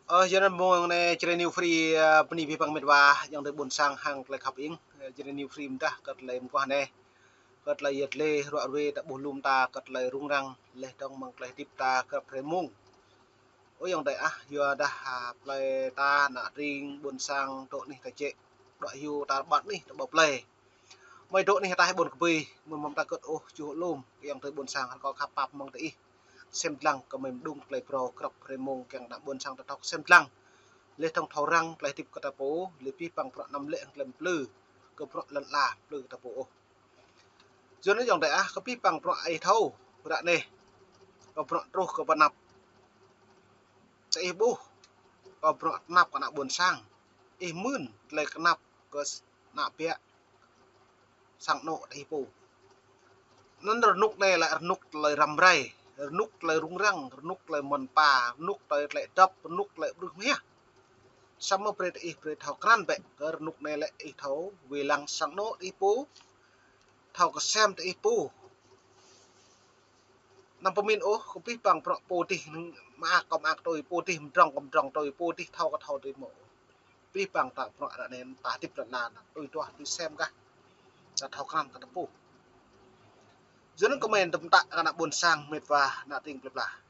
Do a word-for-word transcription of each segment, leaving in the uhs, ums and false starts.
Ơ, yua anŭn mông anai Jrai New Free, ơ, bơni abih bang met wa, ayŏng adơi ƀôn sang hăng tơlơi khăp ing, ơ, Jrai New Free mơdah kơ tơlơi mơguah anai. Kơ tơlơi yet lĕ, ruă ruê ta ƀuh lŏm ta, kơ tơlơi rŭng răng, laih dơ̆ng mơ̆ng tơlơi hơdip ta, kơ hrơi mông. Ơ ayŏng adơi ah, yua dah, ha, plơi ta, ană tring, ƀôn sang, dŏ anih ta jĕ. Dŏ hyu ta rơbat anih, ta ƀơi plơi. Mơi dŏ anih ataih ƀôn kơbơi, mơi mơ̆n ta kơt ôh, čuh lŏm, kơ ayŏng adơi ƀôn sang, rơkâo khăp pap mơ̆ng tơ ih. Sem dlăng kơ mơi mơđung tơlơi phrâo, krăp hrơi mông, kiăng ană ƀôn sang ta thâo sem dlăng. Laih dơ̆ng thâo răng, tơlơi hơdip kơ ta pô, laih abih bang bruă anăm lĕ hăng tơlơi plư, kơ bruă lŏn ala, plư kơ ta pô ôh. Yua anŭn ayŏng adơi ah, kơ abih bang bruă ih thâo, ră anai, kơ bruă truh kơ pơ anăp. Tơ ih ƀuh, kơ bruă tơnap kơ ană ƀôn sang, ih mưn, tơlơi tơnap kơ ană biă sang anŏ tơ ih pô. Anŭn rơnŭk anai lĕ rơnŭk tơlơi răm rai, rơnŭk tơlơi rŭng răng, rơnŭk tơlơi mơ̆n pa, rơnŭk tơlơi tơlĕ dăp, rơnŭk tơlơi ƀrưh mơhiăh. Samơ̆ brơi tơ ih brơi thâo krăn bĕ, kơ rơnŭk anai lĕ ih thâo wai lăng sang anŏ tơ ih pô, thâo kơsem tơ ih pô. Anăm pơmĭn ôh, kơ abih bang bruă pô dih mơak kơ mơak tui, pô dih mdrŏng kơ mdrŏng tui, pô dih thâo kơ thâo tui mơ̆. Abih bang ta bruă ră anai ta hơdip lŏn ala anai, tui duah, tui sem kah. Ta thâo krăn kơ ta pô. Yua anŭn kơmơi tơm tă kơ ană ƀôn sang met wa, ană tring plơi pla.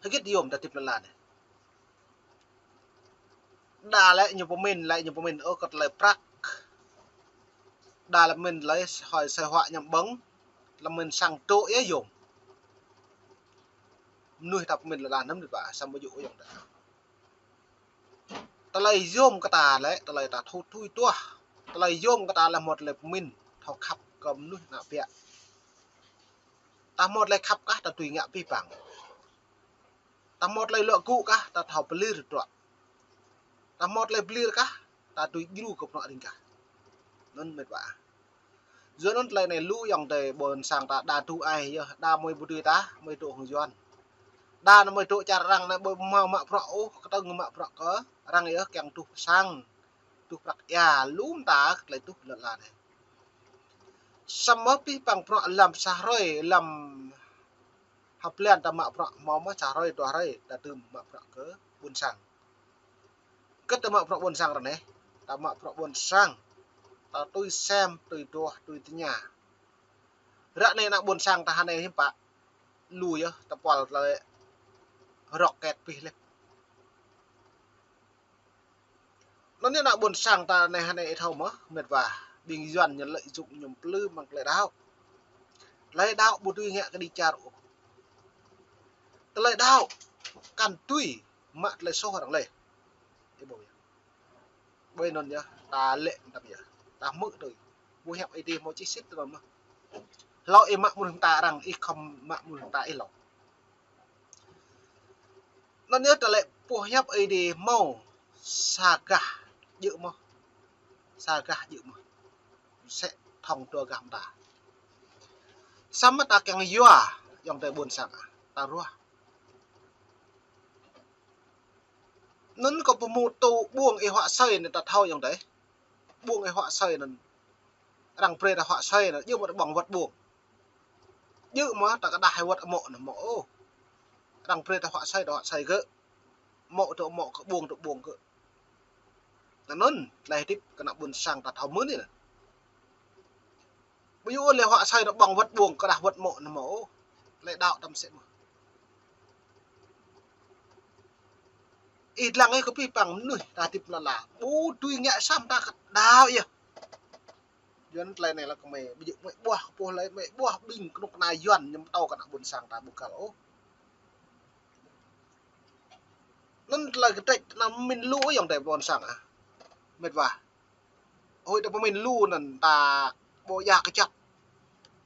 Hơget yôm ta hơdip lŏn ala anai. Đa lĕ ñu pơmĭn, lĕ ñu pơmĭn, ơ, kơ tơlơi prăk. Đa lĕ pơmĭn tơlơi sơhoi sơhua ñăm ƀơ̆ng, lĕ pơmĭn sang dŏ yơh yôm. Mơnuih ta pơmĭn lĕ đa năm dih ƀă, samơ̆ ƀu djơ̆ ayŏng adơi. Tơlơi yôm kơ ta lĕ, tơlơi ta thâo tui duah. Tơlơi yôm kơ ta lĕ hmâo tơlơi pơmĭn, thâo khăp kơ mơnuih ană biă. Ta hmâo tơlơi khăp kah, ta tui ngă abih bang. Ta hmâo tơlơi luă gŭ kah, ta thâo pơlir bruă. Ta hmâo tơlơi pơlir kah, ta tui djru kơ bruă ring kah. Anŭn met wa. Yua anŭn tơlơi anai lu ayŏng adơi ƀôn sang ta đa tŭ ai yơh, đa mơi ƀu tui ta, mơi dŏ hăng Yuan. Đa anŭn mơi dŏ čar arăng anai ƀu hmâo mă bruă ôh, kơtơ̆ng mă bruă kơ arăng yơh kiăng tuh sang, tuh prăk ia, lŏm ta kơ tơlơi tuh lŏn ala anai. Samơ̆ abih bang bruă lăm sa hrơi, lăm ha blan ta mă bruă, hmâo mơ̆ sa hrơi, dua hrơi, ta dưm mă bruă kơ ƀôn sang. Kơ ta mă bruă ƀôn sang ră anai, ta mă bruă ƀôn sang, ta tui sem, tui duah, tui tơña. Ră anai ană ƀôn sang ta hơnai hiư̆m pă, lu yơh, ta puăl tơlơi rocket pih lĕ. Anŭn yơh ană ƀôn sang ta anai hơnai ih thâo mơ̆, met wa, ƀing Yuan ñu lợi dụng ñu plư mơ̆ng tơlơi đaŏ. Tơlơi đaŏ ƀu dưi ngă kơđi čar ôh. Tơlơi đaŏ kăn dưi mă tơlơi soh arăng lĕ. Ih ƀuh yơh. Ƀơi anŭn yơh, ta lĕ mơtam yơh. Ta hmư̆ tui. Boh hiăp Ơi Adai hmâo čih sĭt tui anŭn mơ̆n. Hlâo ih mă mơnuih mơta arăng, ih khŏm mă mơnuih mơta ih hlâo. Anŭn yơh tơlơi boh hiăp Ơi Adai hmâo sa gah djơ̆ mơ̆n. Sa gah djơ̆ mơ̆n. Sĕ thŏng dua gah mơta. Samơ̆ ta kiăng yua, ayŏng adơi ƀôn sang ah, ta ruah. Anŭn kơ pơmŭt tŭ ƀuông ih huă asơi anŭn ta thâo ayŏng adơi. Ƀuông ih huă asơi anŭn. Arăng brơi ta huă asơi anŭn, djơ̆ mơ̆ ta ƀơ̆ng wơ̆t ƀuông. Djơ̆ mơ̆ ta kơđah hai wơ̆t amŏ anŭn mơ̆ ôh. Arăng brơi ta huă asơi, ta huă asơi gơ̆. Amŏ tŭ amŏ gơ̆, ƀuông tŭ ƀuông gơ̆. Anŭn, tơlơi hơdip kơ ană ƀôn sang ta thâo mưn anŭn. Ƀu djơ̆ ôh lĕ huă asơi ta ƀơ̆ng wơ̆t ƀuông, kơđah wơ̆t amŏ anŭn mơ̆ ôh. Tơlơi đaŏ ta mơsĕ mơ̆n. Ih lăng ih kơ abih bang mơnuih ta hơdip lŏn ala. Ƀu dưi ngă sa mơta kơ đaŏ yơh. Yuan tơlơi anai lĕ kơ mơi, ƀu djơ̆ mơi ƀuah kơ pô hlơi, mơi ƀuah ƀing kơnuk kơna Yuan ñu pơtô kơ ană ƀôn sang ta ƀu găl ôh. Anŭn tơlơi kơdrĕč anăm pơmĭn lu ayŏng adơi ƀôn sang ah. Met wa. Hơi ta pơmĭn lu anŭn ta ƀu djơ̆ kơjăp.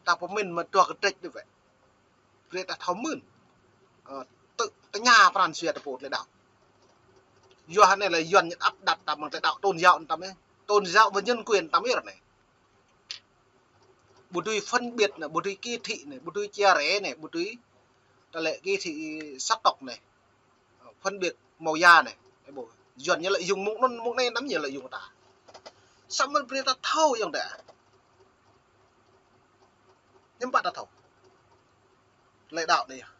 Ta pơmĭn mă dua kơdrĕč đôč wĕ. Brơi ta thâo mưn. Ơ, tơ, tơña pran jua ta pô tơlơi đaŏ. Yua anai lĕ Yuan ñu áp đặt ta mơ̆ng tơlơi đaŏ tôn giáo ta mơ̆n. Tôn giáo và nhân quyền ta mơ̆n ră anai. Ƀu dưi phân biệt anai, ƀu dưi kỳ thị anai, ƀu dưi chia rẽ anai, ƀu dưi tơlơi kỳ thị sắc tộc anai. Phân biệt màu da anai. Ơ ƀuh, Yuan ñu lợi dụng mông anŭn, mông anai anăm ñu lợi dụng ta. Samơ̆ brơi ta thâo ayŏng adơi. Hiư̆m pă ta thâo. Tơlơi đaŏ anai yơh.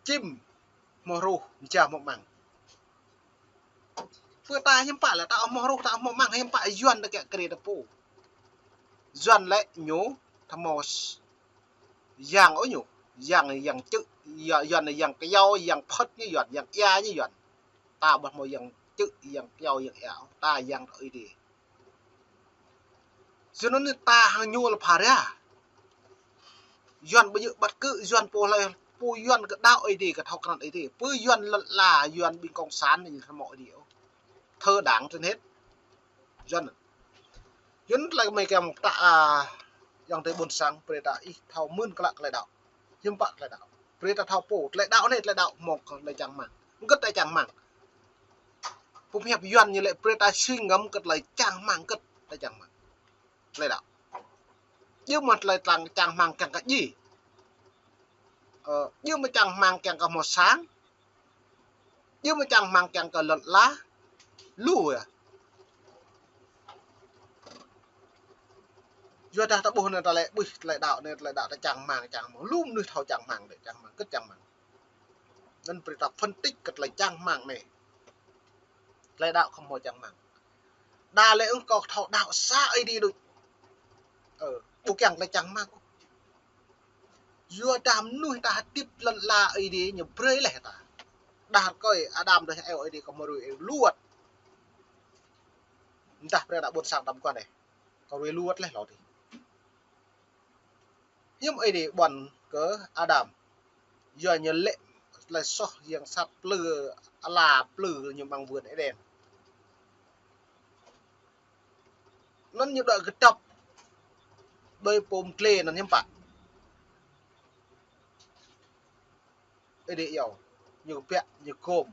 Čim. hmâo hruh, mơčah hmâo măng. Pơ ta hiư̆m pă lĕ, ta ƀu hmâo hruh, ta ƀu hmâo măng, hiư̆m pă Yuan ta kiăng kơ rĭ ta pô. Yuan lĕ ñu ta hmâo s-, yang ôh ñu. Yang, yang čư̆, ya-, Yuan yang kyâo, yang phơ̆t ñu Yuan, yang ia ñu Yuan. Ta ƀu hmâo yang čư̆, yang kyâo, yang ia ôh. Ta yang ta Ơi Adai. Yua anŭn ta hăng ñu lĕ phara. Yuan ƀu djơ̆ ƀăt kơ Yuan pô hlơi, pô Yuan kơ đaŏ Ơi Adai, kơ thâo krăn Ơi Adai. Pơ Yuan lŏn ala, Yuan ƀing cộng sản ñu hmâo Ơi Adai ôh. Thơ đảng trên hết. Yuan. Yuan tơlơi kơ mơi kiăng pơtă, a, yang tơi ƀôn sang, brơi ta ih thâo mơ̆n klă tơlơi đaŏ. Hiư̆m pă tơlơi đaŏ. Brơi ta thâo pô, tơlơi đaŏ anai, tơlơi đaŏ hmâo kơ tơlơi čang rơmang. Hơget tơlơi čang rơmang. Pơmĭn hiăp Yuan ñu lĕ brơi ta suy ngẫm kơ tơlơi čang rơmang, hơget tơlơi čang rơmang. Tơlơi đaŏ. Djơ̆ mơ̆ tơlơi čang, čang rơmang kiăng kơ djai. Ơ, djơ̆ mơ̆ čang rơmang kiăng kơ hmâo sang. Djơ̆ mơ̆ čang rơmang kiăng kơ lŏn ala. Lu yơh. Yua dah ta ƀuh anai ta lĕ, ƀuh tơlơi đaŏ anai, tơlơi đaŏ ta čang rơmang, čang rơmang. Lu mơnuih thâo čang rơmang đĕ, čang rơmang, hơget čang rơmang. Anŭn brơi ta phân tích kơ tơlơi čang rơmang anai. Tơlơi đaŏ khŏm hmâo čang rơmang. Đa lĕ ưh kơ thâo đaŏ sa Ơi Adai đôč. Ơ, ƀu kiăng tơlơi čang rơmang. Yua dah mơnuih ta hơdip lŏn ala Ơi Adai ñu brơi laih ta. Đah rơkơi Adam đah Êwa Ơi Adai kơ mơrui êwa luăt. Mơdah brơi đah ƀôn sang tăm kơ anai. Kơ rui luăt laih lŏ dih. Hiư̆m Ơi Adai ƀuăn kơ Adam. Yua ñu lĕ tơlơi soh yang sat plư, ala plư ñu amăng vườn Êđen. Anŭn ñu đuaĭ kơdŏp. Đơi pôm tlê anŭn hiư̆m pă. Ơi Adai iâu. Ñu kơbiă, ñu gôm.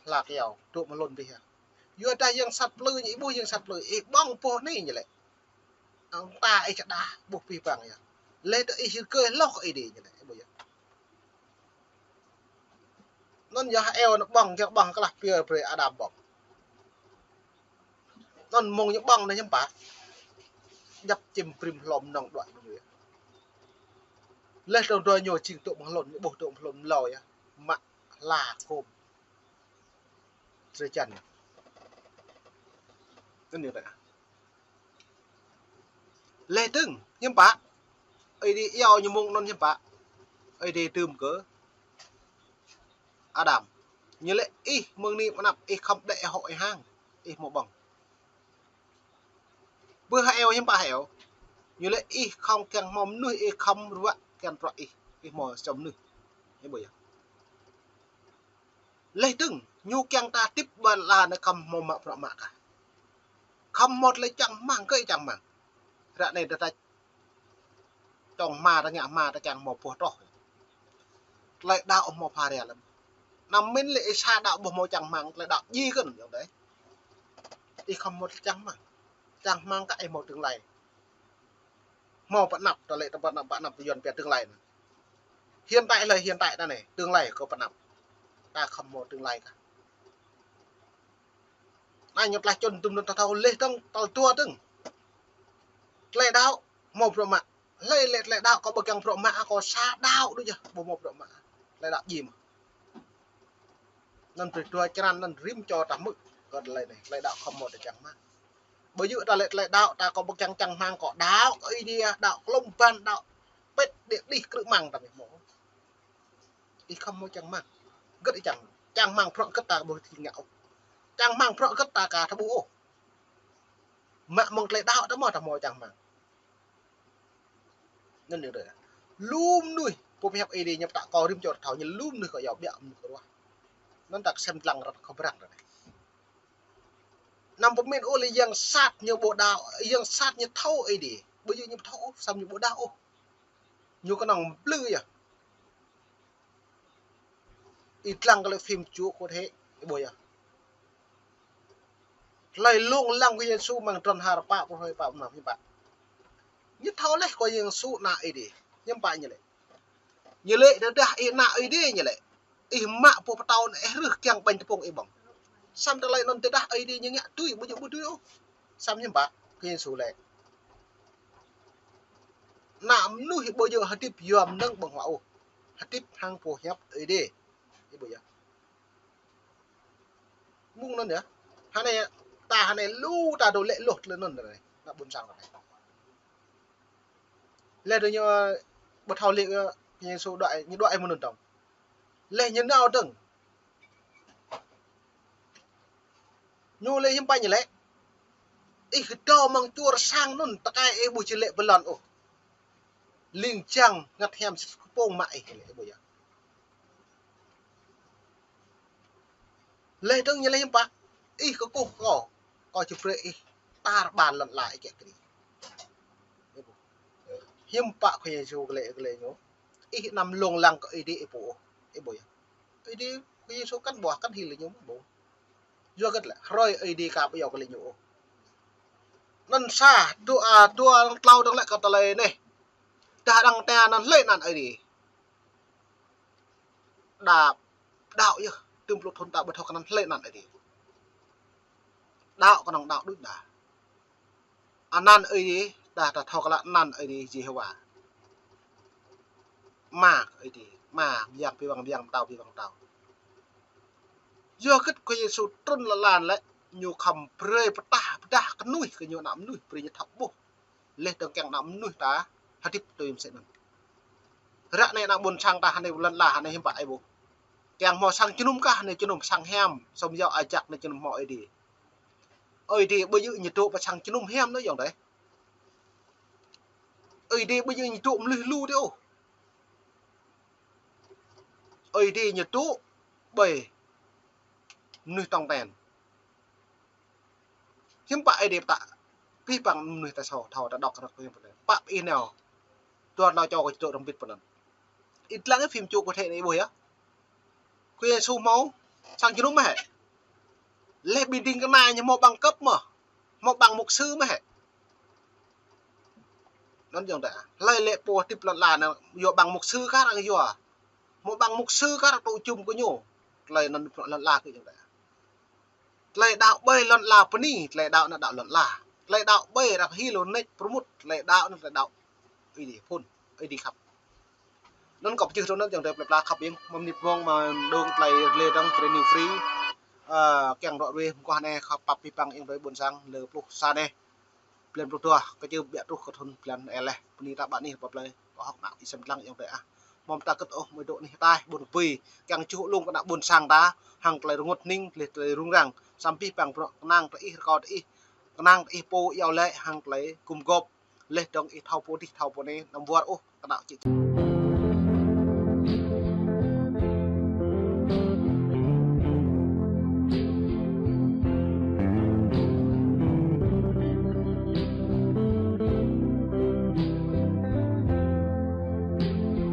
Hla kơyâo, dŏ mơ̆ng hlŭn abih yơh. Yua dah yang sat plư ñu, ih ƀuh yang sat plư, ih ƀơ̆ng boh anai ñu lĕ. Ăng ta ih čơđah, ƀuh abih bang yơh. Laih dơ̆ng ih rơgơi hloh kơ Ơi Adai ñu lĕ, ih ƀuh yơh. Anŭn yơh Êwa anŭn ƀơ̆ng, kiăng ƀơ̆ng klah pia brơi Adam ƀơ̆ng. Anŭn mơ̆ng ñu ƀơ̆ng anai hiư̆m pă. Djăp čim brĭm hlŏm nŏng đuaĭ mơ̆ng ñu yơh. Laih dơ̆ng dua ñu jing dŏ mơ̆ng hlŭn, ñu ƀuh dŏ mơ̆ng hlŭn mlâo yơh. Mă hla gôm. Drơi jăn. Anŭn ñu đah. Laih dơ̆ng, hiư̆m pă. Ơi Adai iâu ñu mơ̆ng anŭn hiư̆m pă. Ơi Adai dưm kơ Adam. Ñu lĕ ih mơ̆ng anai pơ anăp, ih khŏm đĕ hŏ ih hăng, ih hmâo ƀơ̆ng. Pơ hơeo hiư̆m pă hơeo. Ñu lĕ ih khŏm kiăng hmâo mơnuih, ih khŏm ruă kiăng bruă ih, ih hmâo sa čô mơnuih. Ih ƀuh yơh. Laih dơ̆ng, ñu kiăng ta hơdip ƀơi lŏn ala anai khŏm hmâo mă bruă mă kah. Khŏm hmâo tơlơi čang rơmang, kơ ih čang rơmang. Ră anai dah ta čong hma, ta ngă hma, ta kiăng hmâo boh troh. Tơlơi đaŏ hmâo phara lăm. Anăm mĭn lĕ ih sa đaŏ ƀu hmâo čang rơmang, tơlơi đaŏ djai kơ anŭn yơh dêh. Ih khŏm hmâo tơlơi čang rơmang. Čang rơmang kah ih hmâo tương lai. Hmâo pơ anăp, ta lĕ ta pơ anăp, pơ anăp Yuan pia tương lai anŭn. Hiện tại lĕ hiện tại ta anai, tương lai kơ pơ anăp. Ta khŏm hmâo tương lai kah. Anai ñu tơlơi čun tŭm anŭn ta thâo laih dơ̆ng, tal dua dơ̆ng. Tơlơi đaŏ, hmâo bruă mă. Hlơi lĕ tơlơi đaŏ kơ ƀu kiăng bruă mă, kơ sa đaŏ đôč yơh, ƀu hmâo bruă mă. Tơlơi đaŏ djai mơ̆n. Anŭn brơi dua črăn anŭn rĭm čô ta hmư̆ kơ tơlơi anai, tơlơi đaŏ khŏm hmâo tơlơi čang rơmang. Ƀu djơ̆ ta lĕ tơlơi đaŏ ta kơ ƀu kiăng čang rơmang kơ đaŏ kơ Ơi Adai, đaŏ klŏm ban, đaŏ pĕt đĕ đih krư̆ rơmang ta ƀu hmâo. Ih khŏm hmâo čang rơmang. Hơget ih čang rơmang. Čang rơmang bruă hơget ta ƀu thâo ngă ôh. Čang rơmang bruă hơget ta ka thâo ƀuh ôh. Mă mơ̆ng tơlơi đaŏ ta mơ̆ ta hmâo čang rơmang. Anŭn yơh dêh. Lu mơnuih, pơhiăp Ơi Adai ñu pơtă kơ rĭm čô ta thâo, ñu lu mơnuih kơ yua biă mơnuih kơ ruah. Anŭn ta kơsem lăng ră kơ brăng ră anai. Anăm pơmĭn ôh lĕ yang sat ñu ƀu đaŏ, yang sat ñu thâo Ơi Adai. Ƀu djơ̆ ñu ƀu thâo ôh, samơ̆ ñu ƀu đaŏ ôh. Ñu kơnơ̆ng blư̆ yơh. Ih lăng kơ lĕ phim Chúa Cứu Thế, ih ƀuh yơh. Tơlơi lông lăng kơ Yêsu amăng trŭn har pă pluh hrơi pă pluh năm hiư̆m pă. Ñu thâo laih kơ Yêsu ană Ơi Adai. Hiư̆m pă ñu lĕ. Ñu lĕ tơdah ih ană Ơi Adai ñu lĕ. Ih mă boh pơtâo anŭn ih rưh kiăng ƀañ tơpŭng ih ƀơ̆ng. Samơ̆ tơlơi anŭn tơdah Ơi Adai ñu ngă tui, ƀu djơ̆ ƀu tui ôh. Samơ̆ hiư̆m pă, kơ Yêsu lĕ. Ană mơnuih ƀu djơ̆ hơdip yua mơnơ̆ng ƀơ̆ng huă ôh. Hơdip hăng pơhiăp Ơi Adai. Ih ƀuh yơh. Mơ̆ng anŭn yơh. Hơnai ta hơnai lu ta dŏ lĕ lŏh tơlơi anŭn anai. Ană ƀôn sang anai. Laih dơ̆ng ñu ƀu thâo lĕ, ơ, Yêsu đuaĭ, ñu đuaĭ mơ̆ng anŭn dơ̆ng. Laih ñu nao dơ̆ng. Ñu lĕ hiư̆m pă ñu lĕ. Ih kơdâo amăng čua sang anŭn tơkai ih ƀu či lĕ bơlŏn ôh. Ling jang ngăt hiam sĭt kơpông mă ih lĕ ih ƀuh yơh. Laih dơ̆ng ñu lĕ hiư̆m pă. Ih kơkuh kâo. Kâo či brơi ih tar ƀar lŏn ala ih kiăng kơ ih. Hiư̆m pă Khua Yêsu kơ lĕ, kơ lĕ ñu. Ih anăm lông lăng kơ Ơi Adai ih ƀuh ôh. Ih ƀuh yơh. Ơi Adai Khua Yêsu kăn ƀuah kăn hil lĕ ñu ƀuh. Yua hơget lĕ, hrơi Ơi Adai ka ƀu iâu kơ lĕ ñu ôh. Anŭn sa, dua, a, dua, tlâo dơ̆ng lĕ kơ tơlơi anai. Tơdah arăng tơña anăn hlơi anăn Ơi Adai. Đa đaŏ yơh, tơm pluh thŭn ta ƀu thâo kơ anăn hlơi anăn Ơi Adai. Đaŏ kơnơ̆ng đaŏ đôč đa. Anăn Ơi Adai, đa ta thâo kơ lă anăn Ơi Adai Yêhôwa. Ama Ơi Adai, Ama, mơyang abih bang mơyang, pơtao abih bang pơtao. Yua hơget Khua Yêsu trŭn lŏn ala lĕ, ñu khŏm brơi pơtah, pơdah kơnuih kơ ñu ană mơnuih, brơi ñu thâo ƀuh. Laih dơ̆ng kiăng ană mơnuih ta hơdip tui mơsĕ anŭn. Ră anai ană ƀôn sang ta hơnai lŏn ala hơnai hiư̆m pă ih ƀuh. Kiăng hmâo sang jơnum kah hơnai jơnum sang hiam, sum yua ajăk hơnai jơnum hmâo Ơi Adai. Ơi Adai ƀu djơ̆ ñu dŏ pơ sang jơnum hiam anŭn yơh dêh. Ơi Adai ƀu djơ̆ ñu dŏ mơnuih lu dih ôh. Ơi Adai ñu dŏ ƀơi mơnuih tong ten. Hiư̆m pă Ơi Adai pơtă abih bang mơnuih ta sô thâo ta đŏk rơ̆k hiư̆m pă anai. Pă ih nao. Dua nao čô kơ čơdŏ rơmbit pơ anŭn. Ih lăng ih phim čô kơ thĕ anai ih ƀuh yơh. Khua Yêsu hmâo sang jơnum mơ̆ hĕ. Laih ƀing ding kơna ñu hmâo bằng cấp mơ̆. Hmâo bằng mục sư mơ̆ hĕ. Anŭn yơh dêh. Hlơi lĕ pô hơdip lŏn ala anai yua bằng mục sư kah arăng yua. Hmâo bằng mục sư kah arăng tŭ jum kơ ñu. Tơlơi anŭn lŏn ala kơ yơh dêh. Tơlơi đaŏ ƀơi lŏn ala bơni, tơlơi đaŏ anŭn đaŏ lŏn ala. Tơlơi đaŏ ƀơi arăng hil lŏn nĕč prơmut, tơlơi đaŏ anŭn tơlơi đaŏ Ơi Adai phŭn, Ơi Adai khăp. Anŭn kâo pơjưh tui anŭn yơh dêh plơi pla khăp ƀing, mơ̆ng mơnit mông mơ̆ng dơ̆ng tơlơi rơlê dơ̆ng Trai New Free, ơ, kiăng rŏ ruai mơguah anai khăp pap abih bang yơh dêh ƀôn sang lơ pluh sa anai. Blan pluh dua, kơ čư ƀiă truh kơ thŭn blan ơ laih. Bơni ta ƀă anih pơ plơi, kơ hŏk ană ih sem lăng yơh dêh ah. Mơ̆ng ta kơt ôh mơi dŏ anih ataih, ƀôn kơ bui, kiăng čuh lung kơ ană ƀôn sang ta, hăng tơlơi rơngot hning, laih tơlơi rŭng răng, samơ̆ abih bang bruă kơnang tơ ih, rơkâo tơ ih, kơnang tơ ih pô iâu laĭ, hăng tơlơi gum gôp, laih dơ̆ng ih thâo pô dih, thâo pô anai, anăm wơr ôh, kơnăl čĭ čĭ.